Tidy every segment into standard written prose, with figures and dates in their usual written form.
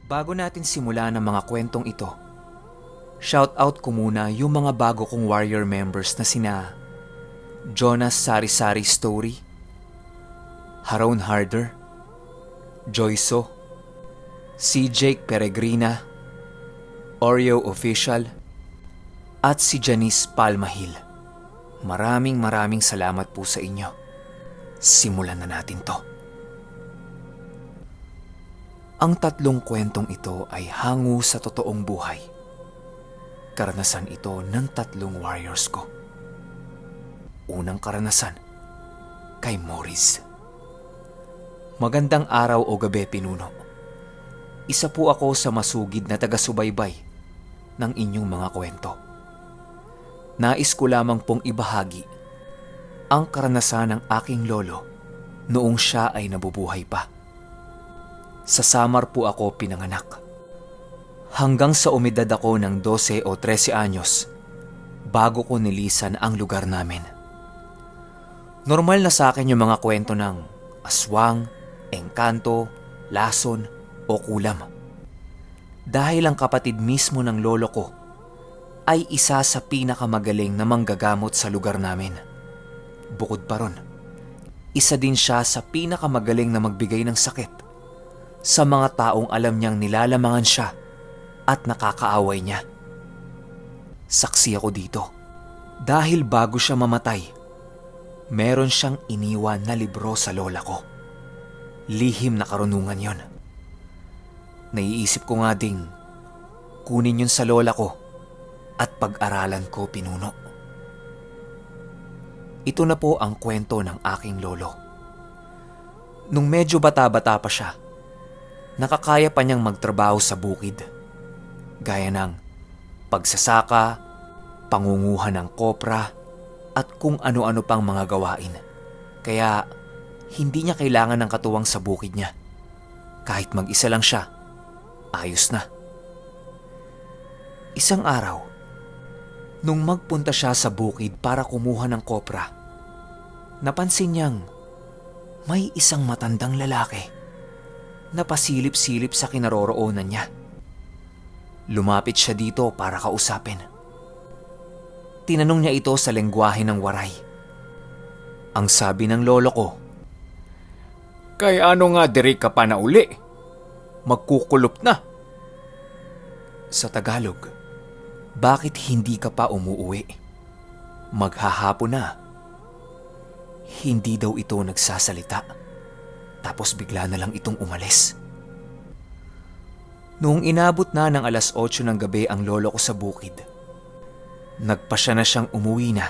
Bago natin simulan ang mga kwentong ito, shoutout ko muna yung mga bago kong warrior members na sina Jonas Sari-Sari Story, Haron Harder, Joyso, si Jake Peregrina, Oreo Official, at si Janice Palmahil. Maraming salamat po sa inyo. Simulan na natin to. Ang tatlong kwentong ito ay hango sa totoong buhay. Karanasan ito ng tatlong warriors ko. Unang karanasan, kay Morris. Magandang araw o gabi, Pinuno. Isa po ako sa masugid na taga-subaybay ng inyong mga kwento. Nais ko lamang pong ibahagi ang karanasan ng aking lolo noong siya ay nabubuhay pa. Sa Samar po ako pinanganak. Hanggang sa umidad ako ng 12 o 13 anyos bago ko nilisan ang lugar namin. Normal na sa akin yung mga kwento ng aswang, engkanto, lason o kulam. Dahil ang kapatid mismo ng lolo ko ay isa sa pinakamagaling na manggagamot sa lugar namin. Bukod pa ron, isa din siya sa pinakamagaling na magbigay ng sakit sa mga taong alam niyang nilalamangan siya at nakakaaway niya. Saksi ako dito dahil bago siya mamatay, meron siyang iniwan na libro sa lola ko. Lihim na karunungan yon. Naiisip ko nga ding kunin yun sa lola ko at pag-aralan ko, Pinuno. Ito na po ang kwento ng aking lolo. Nung medyo bata-bata pa siya, nakakaya pa niyang magtrabaho sa bukid. Gaya ng pagsasaka, pangunguhan ng kopra, at kung ano-ano pang mga gawain. Kaya hindi niya kailangan ng katuwang sa bukid niya. Kahit mag-isa lang siya, ayos na. Isang araw, nung magpunta siya sa bukid para kumuha ng kopra, napansin niyang may isang matandang lalaki na pasilip-silip sa kinaroroonan niya. Lumapit siya dito para kausapin. Tinanong niya ito sa lengguwahe ng waray. Ang sabi ng lolo ko, "Kay ano nga diri ka pa na uli? Magkukulop na." Sa Tagalog, bakit hindi ka pa umuuwi? Maghahapon na. Hindi daw ito nagsasalita. Tapos bigla na lang itong umalis. Noong inabot na ng 8:00 ng gabi ang lolo ko sa bukid, nagpasya na siyang umuwi na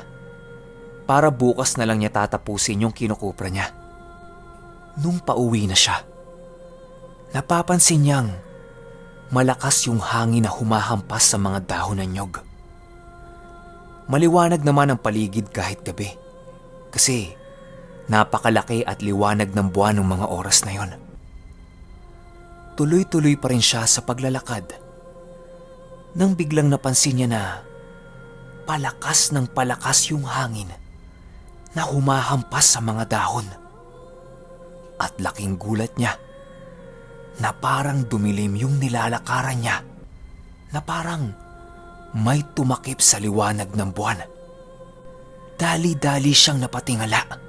para bukas na lang niya tatapusin yung kinukupra niya. Nung pauwi na siya, napapansin niyang malakas yung hangin na humahampas sa mga dahon ng nyog. Maliwanag naman ang paligid kahit gabi kasi napakalaki at liwanag ng buwan ng mga oras na yon. Tuloy-tuloy pa rin siya sa paglalakad nang biglang napansin niya na palakas ng palakas yung hangin na humahampas sa mga dahon. At laking gulat niya na parang dumilim yung nilalakaran niya, na parang may tumakip sa liwanag ng buwan. Dali-dali siyang napatingala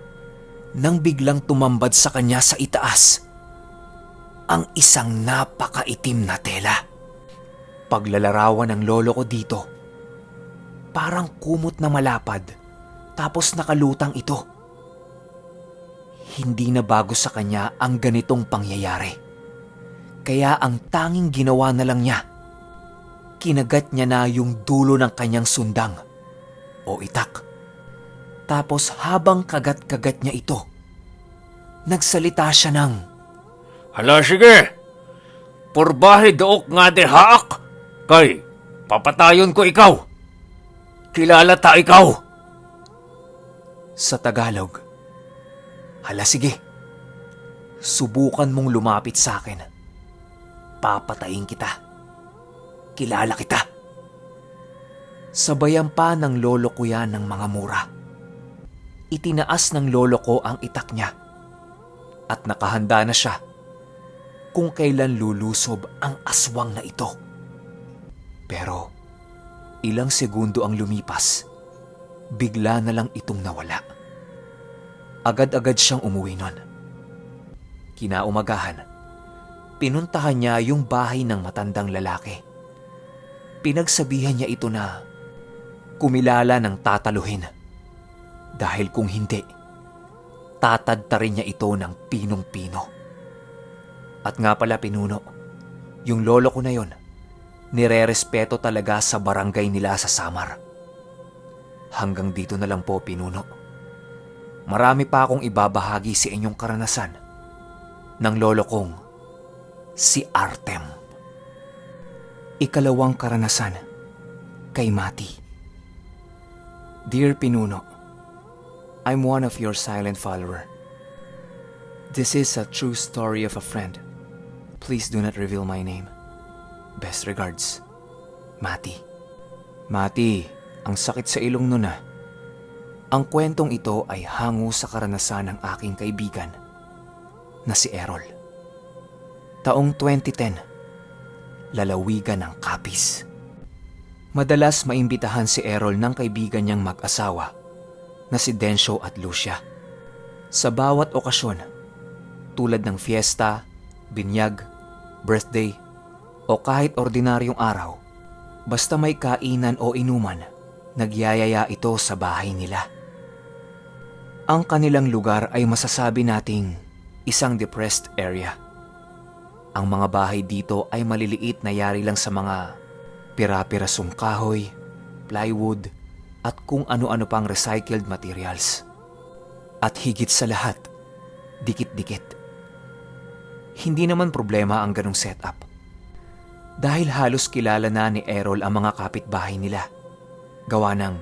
nang biglang tumambad sa kanya sa itaas ang isang napakaitim na tela. Paglalarawan ng lolo ko dito, parang kumot na malapad tapos nakalutang ito. Hindi na bago sa kanya ang ganitong pangyayari. Kaya ang tanging ginawa na lang niya, kinagat niya na yung dulo ng kanyang sundang o itak. Tapos habang kagat-kagat niya ito, nagsalita siya ng, "Hala sige, purbahe dook nga de haak, kay papatayon ko ikaw. Kilala ta ikaw." Sa Tagalog, "Hala sige, subukan mong lumapit sa akin. Papatayin kita. Kilala kita." Sabayan pa ng lolo ko yan ng mga mura. Itinaas ng lolo ko ang itak niya at nakahanda na siya kung kailan lulusob ang aswang na ito. Pero ilang segundo ang lumipas, bigla na lang itong nawala. Agad-agad siyang umuwi nun. Kinaumagahan, pinuntahan niya yung bahay ng matandang lalaki. Pinagsabihan niya ito na kumilala ng tataluhin. Dahil kung hindi, tatadtarin niya ito ng pinong-pino. At nga pala Pinuno, yung lolo ko na yon, nire-respeto talaga sa barangay nila sa Samar. Hanggang dito na lang po Pinuno. Marami pa akong ibabahagi sa inyong karanasan ng lolo kong si Artem. Ikalawang karanasan kay Mati. Dear Pinuno, I'm one of your silent follower. This is a true story of a friend. Please do not reveal my name. Best regards, Mati. Mati, ang sakit sa ilong nun ah. Ang kwentong ito ay hango sa karanasan ng aking kaibigan na si Errol. Taong 2010, lalawigan ng Capiz. Madalas maimbitahan si Errol ng kaibigan niyang mag-asawa na si Dencio at Lucia. Sa bawat okasyon, tulad ng fiesta, binyag, birthday, o kahit ordinaryong araw, basta may kainan o inuman, nagyayaya ito sa bahay nila. Ang kanilang lugar ay masasabi nating isang depressed area. Ang mga bahay dito ay maliliit na yari lang sa mga pira-pirasong kahoy, plywood, at kung ano-ano pang recycled materials. At higit sa lahat, dikit-dikit. Hindi naman problema ang ganong setup. Dahil halos kilala na ni Errol ang mga kapitbahay nila. Gawa ng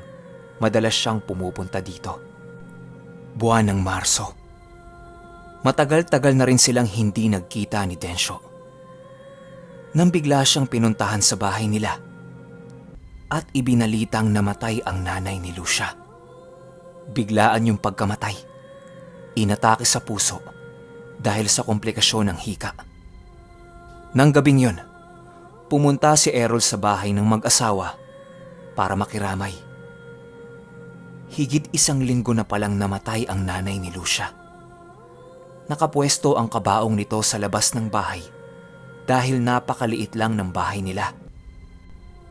madalas siyang pumupunta dito. Buwan ng Marso. Matagal-tagal na rin silang hindi nagkita ni Dencio. Nang bigla siyang pinuntahan sa bahay nila at ibinalitang namatay ang nanay ni Lucia. Biglaan yung pagkamatay. Inatake sa puso dahil sa komplikasyon ng hika. Nang gabing yun, pumunta si Errol sa bahay ng mag-asawa para makiramay. Higit 1 linggo na palang namatay ang nanay ni Lucia. Nakapwesto ang kabaong nito sa labas ng bahay dahil napakaliit lang ng bahay nila.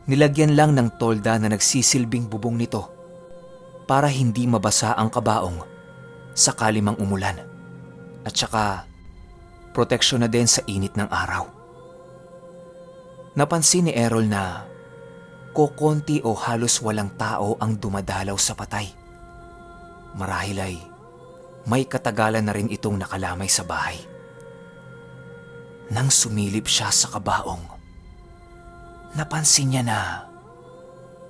Nilagyan lang ng tolda na nagsisilbing bubong nito para hindi mabasa ang kabaong sakali mang umulan at saka proteksyon na din sa init ng araw. Napansin ni Errol na kokonti o halos walang tao ang dumadalaw sa patay. Marahil ay may katagalan na rin itong nakalamay sa bahay. Nang sumilip siya sa kabaong, napansin niya na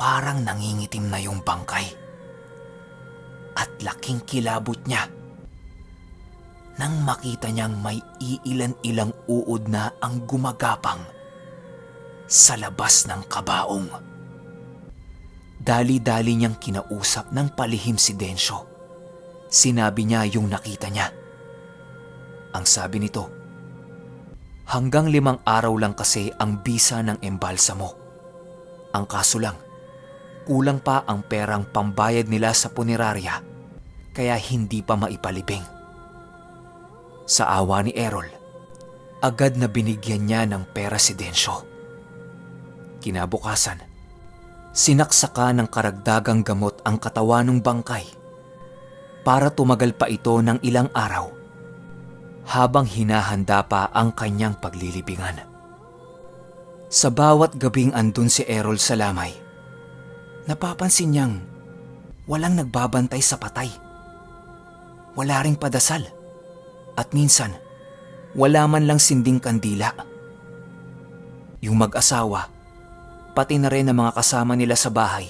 parang nangingitim na yung bangkay. At laking kilabot niya nang makita niyang may iilan-ilang uod na ang gumagapang sa labas ng kabaong. Dali-dali niyang kinausap ng palihim si Dencio. Sinabi niya yung nakita niya. Ang sabi nito, hanggang 5 araw lang kasi ang bisa ng embalsamo. Ang kaso lang, kulang pa ang perang pambayad nila sa punerarya kaya hindi pa maipalibing. Sa awa ni Errol, agad na binigyan niya ng pera si Dencio. Kinabukasan, sinaksaka ng karagdagang gamot ang katawan ng bangkay para tumagal pa ito ng ilang araw habang hinahanda pa ang kanyang paglilibingan. Sa bawat gabing andun si Errol sa lamay, napapansin niyang walang nagbabantay sa patay. Wala ring padasal at minsan wala man lang sinding kandila. Yung mag-asawa, pati na rin ang mga kasama nila sa bahay,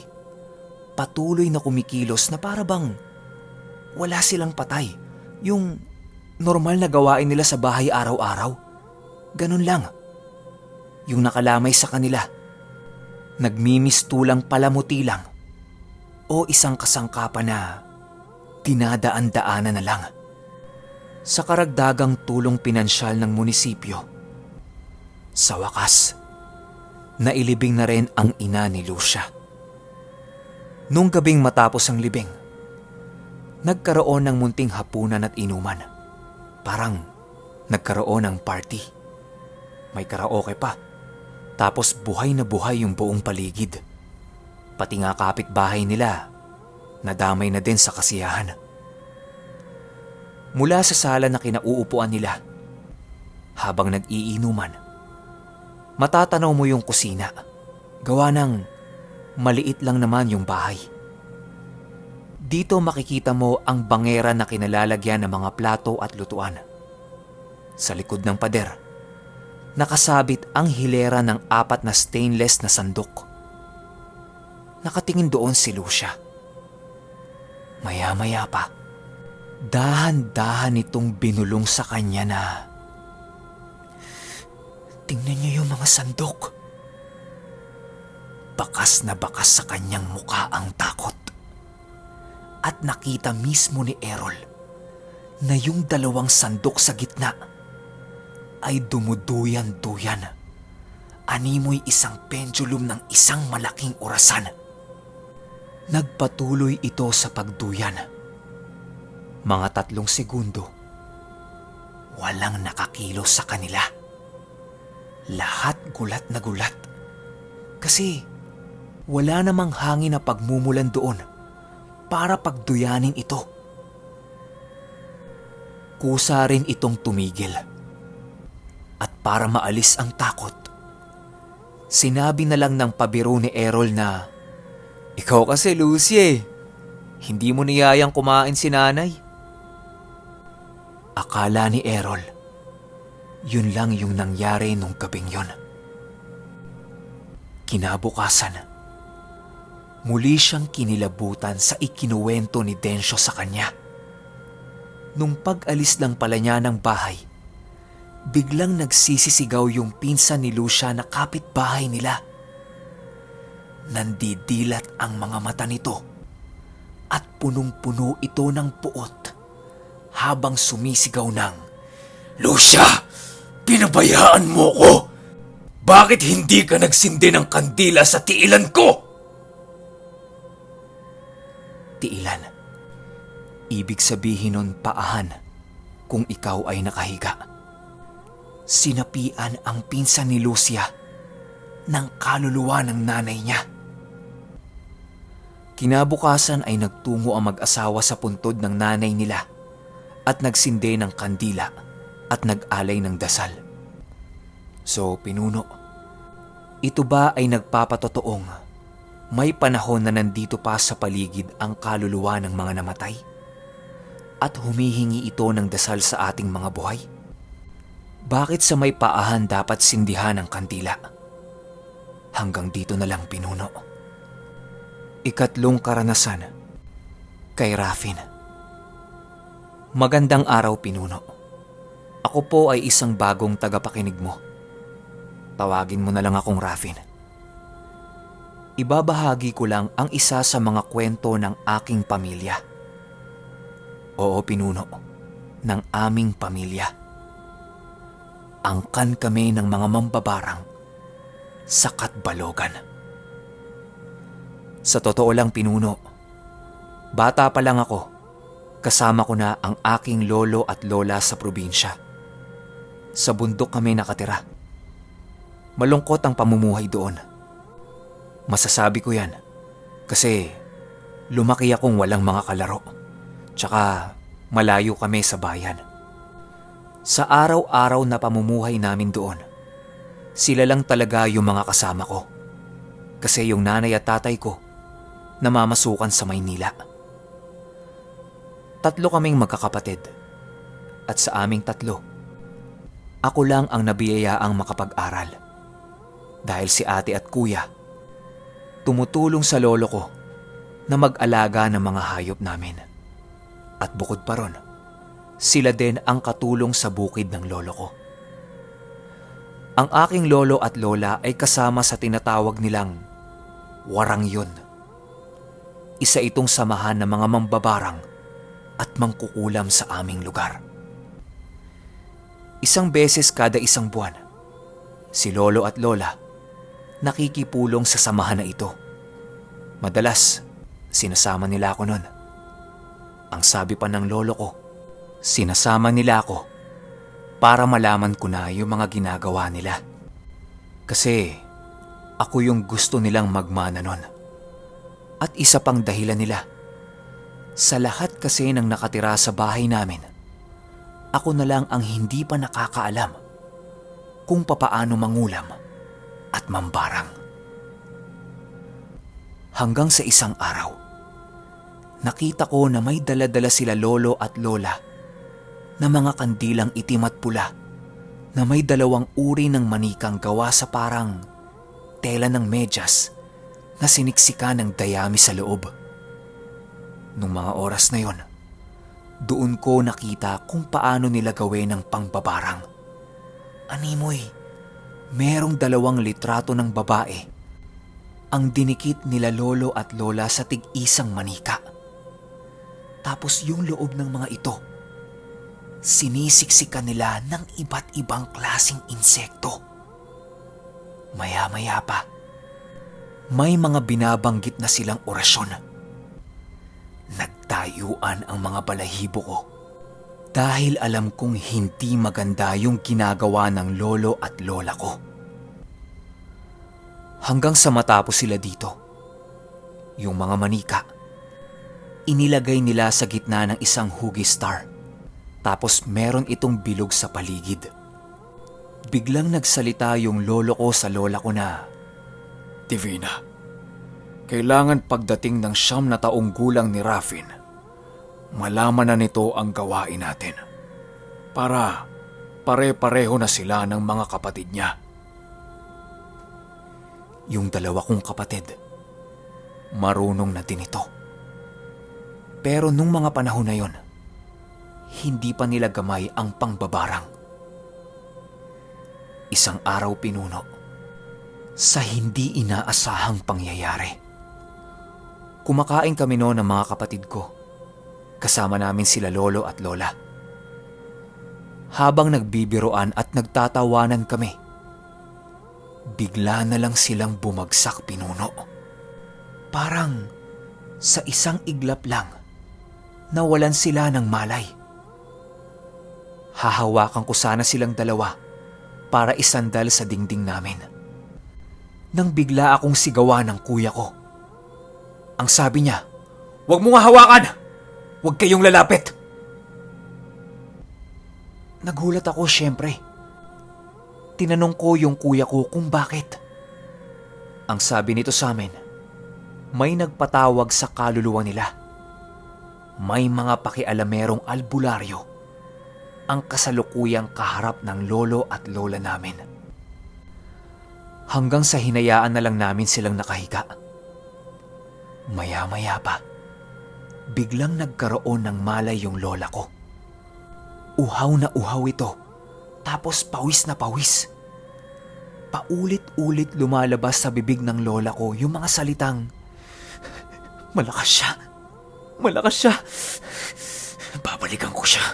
patuloy na kumikilos na para bang wala silang patay. Yung normal na gawain nila sa bahay araw-araw. Ganun lang. Yung nakalamay sa kanila, nagmimistulang palamuti lang o isang kasangkapan na dinadaan-daanan na lang. Sa karagdagang tulong pinansyal ng munisipyo, Sa wakas, nailibing na rin ang ina ni Lucia. Nung gabing matapos ang libing, nagkaroon ng munting hapunan at inuman. Parang nagkaroon ng party. May karaoke pa. Tapos buhay na buhay yung buong paligid. Pati nga kapitbahay nila, nadamay na din sa kasiyahan. Mula sa sala na kinauupuan nila, habang nag-iinuman, matatanaw mo yung kusina. Gawa ng maliit lang naman yung bahay. Dito makikita mo ang bangera na kinalalagyan ng mga plato at lutuan. Sa likod ng pader, nakasabit ang hilera ng 4 na stainless na sandok. Nakatingin doon si Lucia. Maya-maya pa, dahan-dahan itong binulong sa kanya na, "Tingnan niyo yung mga sandok." Bakas na bakas sa kanyang muka ang takot. At nakita mismo ni Errol na yung 2 sandok sa gitna ay dumuduyan-duyan. Animoy isang pendulum ng isang malaking orasan. Nagpatuloy ito sa pagduyan. Mga 3 segundo, walang nakakilos sa kanila. Lahat gulat na gulat. Kasi wala namang hangin na pagmumulan doon para pagduyanin ito. Kusa rin itong tumigil. At para maalis ang takot, sinabi na lang ng pabiro ni Errol na, "Ikaw kasi, Lucy, hindi mo niyayang kumain si nanay." Akala ni Errol, yun lang yung nangyari nung gabing yun. Kinabukasan, muli siyang kinilabutan sa ikinuwento ni Densyo sa kanya. Nung pag-alis lang pala niya ng bahay, biglang nagsisisigaw yung pinsan ni Lucia na kapitbahay nila. Nandidilat ang mga mata nito at punong-puno ito ng puot habang sumisigaw ng, "Lucia, pinabayaan mo ko! Bakit hindi ka nagsindi ng kandila sa tiilan ko?" Tiilan. Ibig sabihin nun paahan kung ikaw ay nakahiga. Sinapian ang pinsan ni Lucia ng kaluluwa ng nanay niya. Kinabukasan ay nagtungo ang mag-asawa sa puntod ng nanay nila at nagsindi ng kandila at nag-alay ng dasal. So, pinuno, ito ba ay nagpapatotoong may panahon na nandito pa sa paligid ang kaluluwa ng mga namatay? At humihingi ito ng dasal sa ating mga buhay? Bakit sa may paahan dapat sindihan ang kandila? Hanggang dito na lang, pinuno. 3 karanasan kay Raffin. Magandang araw, pinuno. Ako po ay isang bagong tagapakinig mo. Tawagin mo na lang akong Raffin. Ibabahagi ko lang ang isa sa mga kwento ng aking pamilya. Oo, pinuno, ng aming pamilya. Angkan kami ng mga mambabarang sa Katbalogan. Sa totoo lang, pinuno, bata pa lang ako, kasama ko na ang aking lolo at lola sa probinsya. Sa bundok kami nakatira. Malungkot ang pamumuhay doon. Masasabi ko yan kasi lumaki akong walang mga kalaro. Tsaka malayo kami sa bayan. Sa araw-araw na pamumuhay namin doon, sila lang talaga yung mga kasama ko. Kasi yung nanay at tatay ko, namamasukan sa Maynila. 3 kaming magkakapatid. At sa aming 3, ako lang ang nabiyayaang makapag-aral. Dahil si ate at kuya, tumutulong sa lolo ko na mag-alaga ng mga hayop namin. At bukod pa ron, sila din ang katulong sa bukid ng lolo ko. Ang aking lolo at lola ay kasama sa tinatawag nilang Warangyon. Isa itong samahan ng mga mambabarang at mangkukulam sa aming lugar. Isang beses kada 1 buwan, Si lolo at lola nakikipulong sa samahan na ito. Madalas, sinasama nila ako nun. Ang sabi pa ng lolo ko, sinasama nila ako para malaman ko na yung mga ginagawa nila. Kasi ako yung gusto nilang magmana nun. At isa pang dahilan nila, sa lahat kasi ng nakatira sa bahay namin, ako na lang ang hindi pa nakakaalam kung papaano mangulam at mambarang. Hanggang sa isang araw, nakita ko na may dala-dala sila lolo at lola na mga kandilang itim at pula na may 2 uri ng manikang gawa sa parang tela ng medyas na siniksikan ng dayami sa loob. Nung mga oras na yon, doon ko nakita kung paano nila gawin ang pangbabarang. Animoy, merong 2 litrato ng babae ang dinikit nila lolo at lola sa tig-isang manika. Tapos yung loob ng mga ito, sinisiksikan nila ng iba't ibang klasing insekto. Maya-maya pa, may mga binabanggit na silang orasyon. Nagtayuan ang mga balahibo ko dahil alam kong hindi maganda yung ginagawa ng lolo at lola ko. Hanggang sa matapos sila dito, yung mga manika, inilagay nila sa gitna ng isang hugi star. Tapos meron itong bilog sa paligid. Biglang nagsalita yung lolo ko sa lola ko na, Divina, kailangan pagdating ng 9 na taong gulang ni Rafin, malaman na nito ang gawain natin. Para pare-pareho na sila ng mga kapatid niya. yung 2 kong kapatid, marunong na din ito. Pero nung mga panahon na yon, hindi pa nila gamay ang pangbabarang. Isang araw pinuno, sa hindi inaasahang pangyayari. Kumakain kami noon ng mga kapatid ko. Kasama namin sila lolo at lola. Habang nagbibiroan at nagtatawanan kami, bigla na lang silang bumagsak pinuno. Parang sa isang iglap lang, nawalan sila ng malay. Hahawakan ko sana silang 2 para isandal sa dingding namin. Nang bigla akong sigawan ng kuya ko. Ang sabi niya, "Huwag mo nga hawakan! Huwag kayong lalapit!" Nagulat ako syempre. Tinanong ko yung kuya ko kung bakit. Ang sabi nito sa amin, may nagpatawag sa kaluluwa nila. May mga pakialamerong albularyo ang kasalukuyang kaharap ng lolo at lola namin. Hanggang sa hinayaan na lang namin silang nakahiga. Maya-maya pa, biglang nagkaroon ng malay yung lola ko. Uhaw na uhaw ito, tapos pawis na pawis. Paulit-ulit lumalabas sa bibig ng lola ko yung mga salitang, "Malakas siya! Malakas siya! Babalikan ko siya!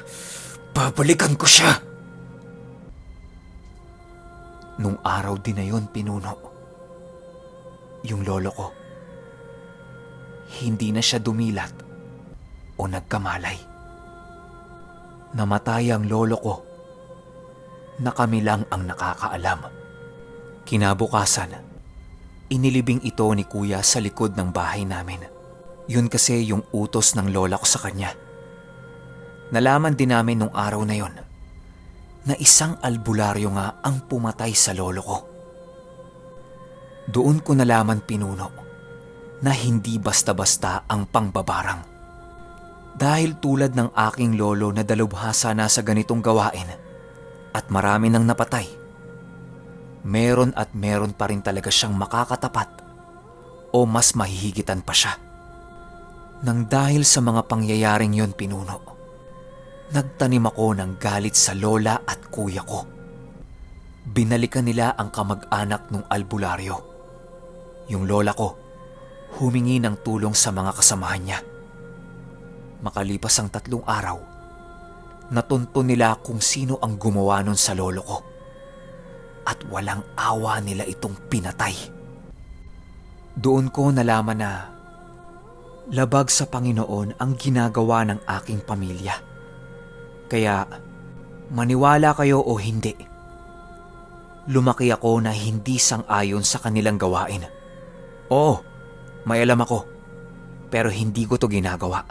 Babalikan ko siya!" Nung araw din na yon pinuno, yung lolo ko, hindi na siya dumilat o nagkamalay. Namatay ang lolo ko na kami lang ang nakakaalam. Kinabukasan, inilibing ito ni kuya sa likod ng bahay namin. Yun kasi yung utos ng lola ko sa kanya. Nalaman din namin nung araw na yon na isang albularyo nga ang pumatay sa lolo ko. Doon ko nalaman pinuno na hindi basta-basta ang pangbabarang. Dahil tulad ng aking lolo na dalubhasa na sa ganitong gawain at marami nang napatay, meron at meron pa rin talaga siyang makakatapat o mas mahihigitan pa siya. Nang dahil sa mga pangyayaring yon pinuno, nagtanim ako ng galit sa lola at kuya ko. Binalikan nila ang kamag-anak ng albularyo. Yung lola ko, humingi ng tulong sa mga kasamahan niya. Makalipas ang 3 araw, natunto nila kung sino ang gumawa nun sa lolo ko. at walang awa nila itong pinatay. Doon ko nalaman na labag sa Panginoon ang ginagawa ng aking pamilya. Kaya maniwala kayo o hindi, lumaki ako na hindi sang-ayon sa kanilang gawain. Oo, may alam ako, pero hindi ko to ginagawa.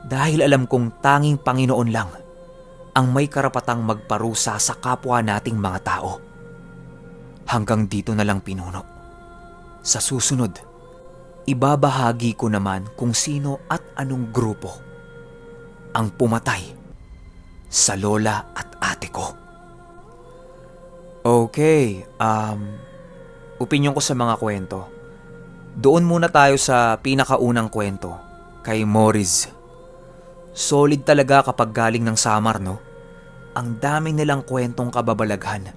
Dahil alam kong tanging Panginoon lang ang may karapatang magparusa sa kapwa nating mga tao. Hanggang dito na lang, pinuno. Sa susunod, ibabahagi ko naman kung sino at anong grupo ang pumatay sa lola at ate ko. Okay, opinyon ko sa mga kwento. Doon muna tayo sa pinakaunang kwento, kay Morris. Solid talaga kapag galing ng Samar, no? Ang dami nilang kwentong kababalaghan.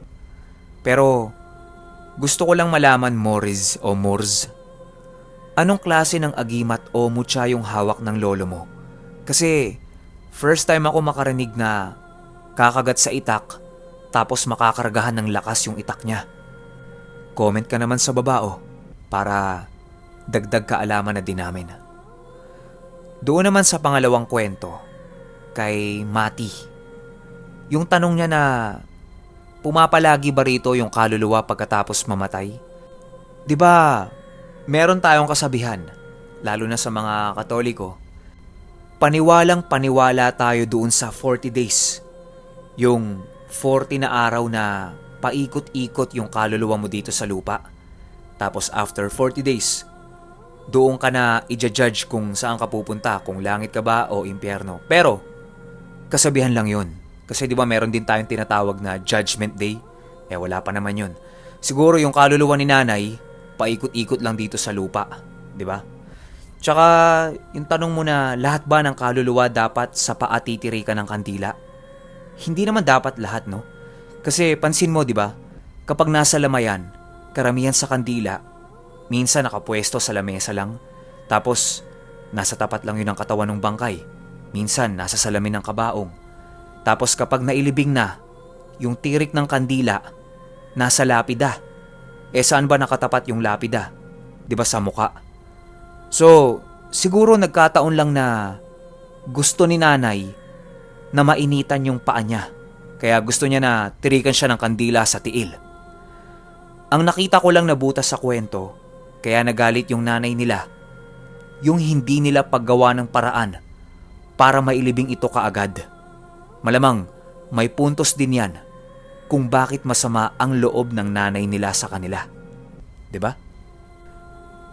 Pero gusto ko lang malaman, Morris o Morz, anong klase ng agimat o mutya yung hawak ng lolo mo? Kasi first time ako makarinig na kakagat sa itak tapos makakargahan ng lakas yung itak niya. Comment ka naman sa baba para dagdag kaalaman na din namin. Doon naman sa pangalawang kwento, kay Mati. Yung tanong niya na pumapalagi ba rito yung kaluluwa pagkatapos mamatay? 'Di ba meron tayong kasabihan, lalo na sa mga Katoliko, paniwalang paniwala tayo doon sa 40 days. Yung 40 na araw na paikot-ikot yung kaluluwa mo dito sa lupa. Tapos after 40 days, doon ka na i-judge kung saan ka pupunta, kung langit ka ba o impyerno. Pero, kasabihan lang yun. Kasi di ba meron din tayong tinatawag na Judgment Day? Wala pa naman yun. Siguro yung kaluluwa ni nanay, paikot-ikot lang dito sa lupa. Di ba? Tsaka, yung tanong mo na lahat ba ng kaluluwa dapat sa paa titiri ka ng kandila? Hindi naman dapat lahat, no? Kasi pansin mo, di ba? Kapag nasa lamayan, karamihan sa kandila, minsan nakapwesto sa lamesa lang, tapos nasa tapat lang yun ang katawan ng bangkay. Minsan nasa salamin ng kabaong. Tapos kapag nailibing na, yung tirik ng kandila, nasa lapida. Saan ba nakatapat yung lapida? Di ba sa muka? So, siguro nagkataon lang na gusto ni nanay na mainitan yung paa niya. Kaya gusto niya na tirikan siya ng kandila sa tiil. Ang nakita ko lang na butas sa kwento, kaya nagalit yung nanay nila, yung hindi nila paggawa ng paraan para mailibing ito kaagad. Malamang may puntos din yan kung bakit masama ang loob ng nanay nila sa kanila. 'Di ba?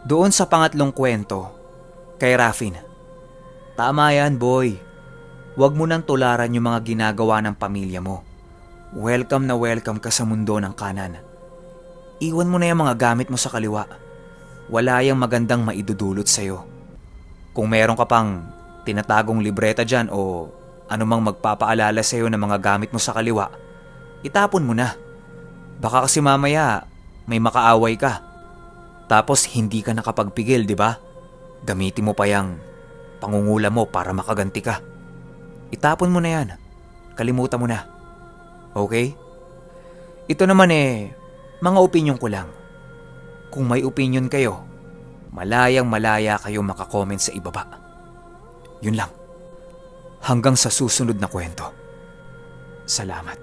Doon sa pangatlong kwento, kay Rafin, tama yan, boy. Huwag mo nang tularan yung mga ginagawa ng pamilya mo. Welcome na welcome ka sa mundo ng kanan. Iwan mo na yung mga gamit mo sa kaliwa. Wala yang magandang maidudulot sa'yo. Kung meron ka pang tinatagong libreta dyan o anumang magpapaalala sa'yo ng mga gamit mo sa kaliwa, itapon mo na. Baka kasi mamaya may makaaway ka. Tapos hindi ka nakapagpigil, di ba? Gamitin mo pa yung pangungula mo para makaganti ka. Itapon mo na yan. Kalimutan mo na. Okay? Ito naman mga opinyon ko lang. Kung may opinion kayo, malayang malaya kayo makakomment sa ibaba. Yun lang. Hanggang sa susunod na kwento. Salamat.